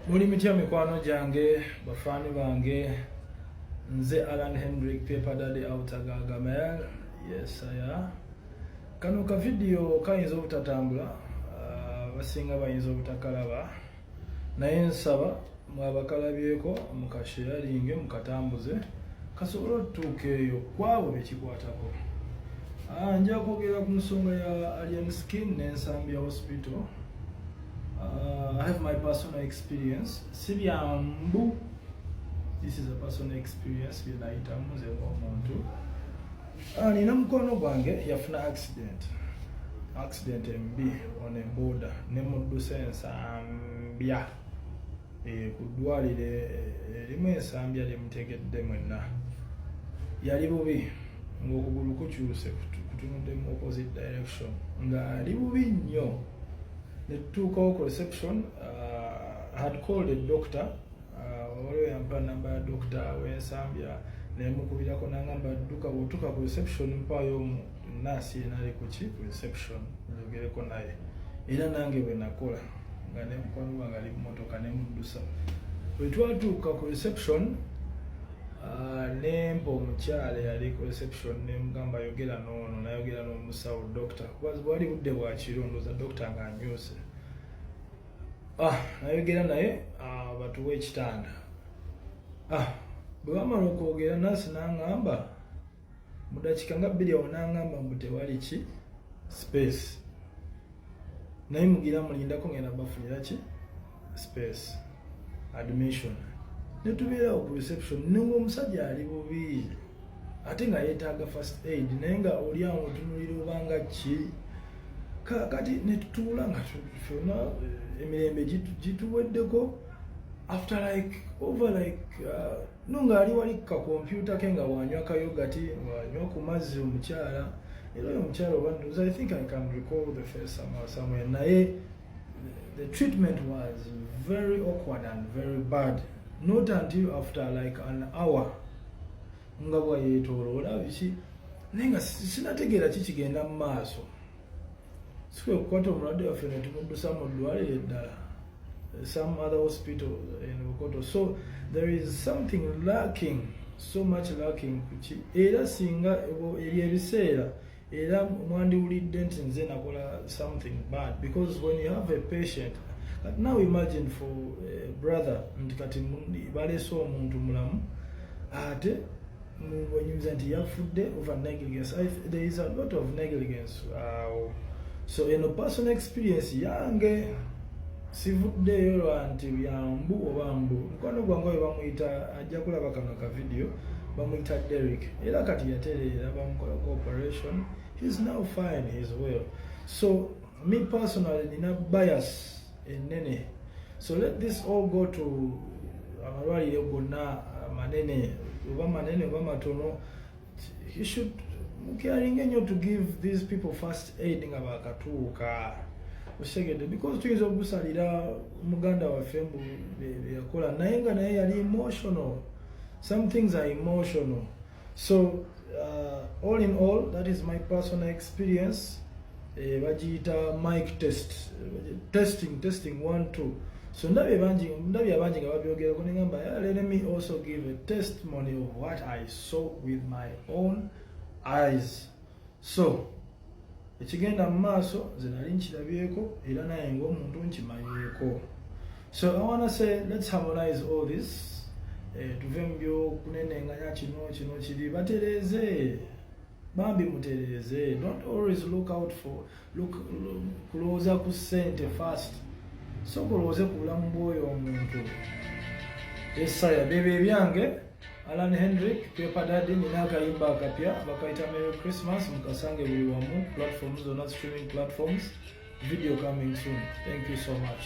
Muli mitya, mikwano gyange, bafaani bange? Nze Alan Hendrick, Paper Daddy Outagagamel. Yes, aya kano ka video kayinza obutatambula, basinga bayinza obutakalaba, naye nsaba mwabakalabyeko mukasharinge, mukatambuze kasobole otutuuka eyo kwabo bekikwatako. Nja kwogera ku nsonga ya Alien Skin n'Ensambya Hospital. I have my personal experience, si byambu. This is a personal experience bye nayitamu nze ng'omuntu. Nina mukwano gwange yafuna accident embi on a border, nemuddusa Ensambya, ku ddwaliro erimu Ensambya lyemutegedde mwenna. Yali bubi ng'okugulu kukyuse, kutunudde mu opposite direction, ng'ali bubi nnyo. Netutuukawo ku reception, had called a doctor. Waliwo yampa namba ya doctor w'Ensambya, nemukubirako nangamba, "Dduka, bw'otuuka ku reception mpaayo nurse yena ali kuki ku reception njogereko naye." Era nange bwe nakola nga ne mukwano gwange ali mumotoka, nemuddusa. Bwe twatuuka ku reception, nempa omukyala eyali ku reception, nemugamba, "Yogera noono." Nayogera n'omusawo, doctor, kuba bwali budde bwa kiro, ndooza doctor ng'anywuse. Nayogera naye, batuwe ekitanda. Bwe bamala okwogera, nurse n'aŋŋamba mu dakiika nga 2 awo, n'aŋŋamba mbu tewali ki space, naye mugira mulindako, ngenda bafunira ki space, admission. Netubeerawo ku reception nenga omusajja ali bubi ate nga yeetaaga first aid, naye nga oli awo otunulira obanga ki. Kakati netutuula nga ffenna emirembe gituweddeko. After like over like no, ng'ali wali ka kompyuta ke nga wanywa ka yogurt, wanywa ku mazzi omukyala. Era oyo omukyala oba ndowooza, I think I can recall the face somewhere, naye the treatment was very awkward and very bad. Not until after like an hour nga bwayeetooloola biki, naye nga sinategeera ki kigenda mu maaso. Sikwe kukwata omulwadde waffe ne tumuddusa mu ddwaliro eddala, some other hospital in Bukoto. So there is something lacking, so much lacking kuki. Era singa eri ebiseera era mwandiwulidde nti nze nakola something bad, because when you have a patient, but now imagine for a brother nti kati baleese omuntu mulamu ate wenyumiza nti yafudde over negligence. There is a lot of negligence. So eno personal experience yange, sivuddeeyo lwa nti byambu oba mbu. Mukwano gwange oyo bamuyita, ajja kulaba kano ka video, bamuyita Derrick. Era kati yatereera, bamukolako operation, he's now fine, he's well. So me personally nina bias enene. So let this all go to amalwaliro gonna manene oba manene oba matono, he should mucaringa ennyo to give these people first aid nga bakatuuka, okitegedde? Because tuyinza okugusalira muganda waffe mbu byeyakola, naye nga naye yali emotional. Some things are emotional. So all in all, that is my personal experience. Bagiyita mic test, testing, testing, one two. So ndabye abangi nga babyogerako, negamba, "Yeah, let me also give a testimony of what I saw with my own eyes." So ekigenda mu maaso nze nali nkirabyeko era naye ng'omuntu nkimanyiiko. So I wanna say, let's harmonize all this. Tuve mu byokunenenganya kino kino kiri. Batereeze bambi, mutereeze. Don't always look out for look, kulowooza ku ssente first, so kulowooze ku bulamu bw'oyo omuntu. Esaya byebyo ebyange. Alan Hendrick, Paper Daddy. Nina akayimba akapya bakayita Merry Christmas, mukasange buli wamu, platforms zonna, streaming platforms. Video coming soon. Thank you so much.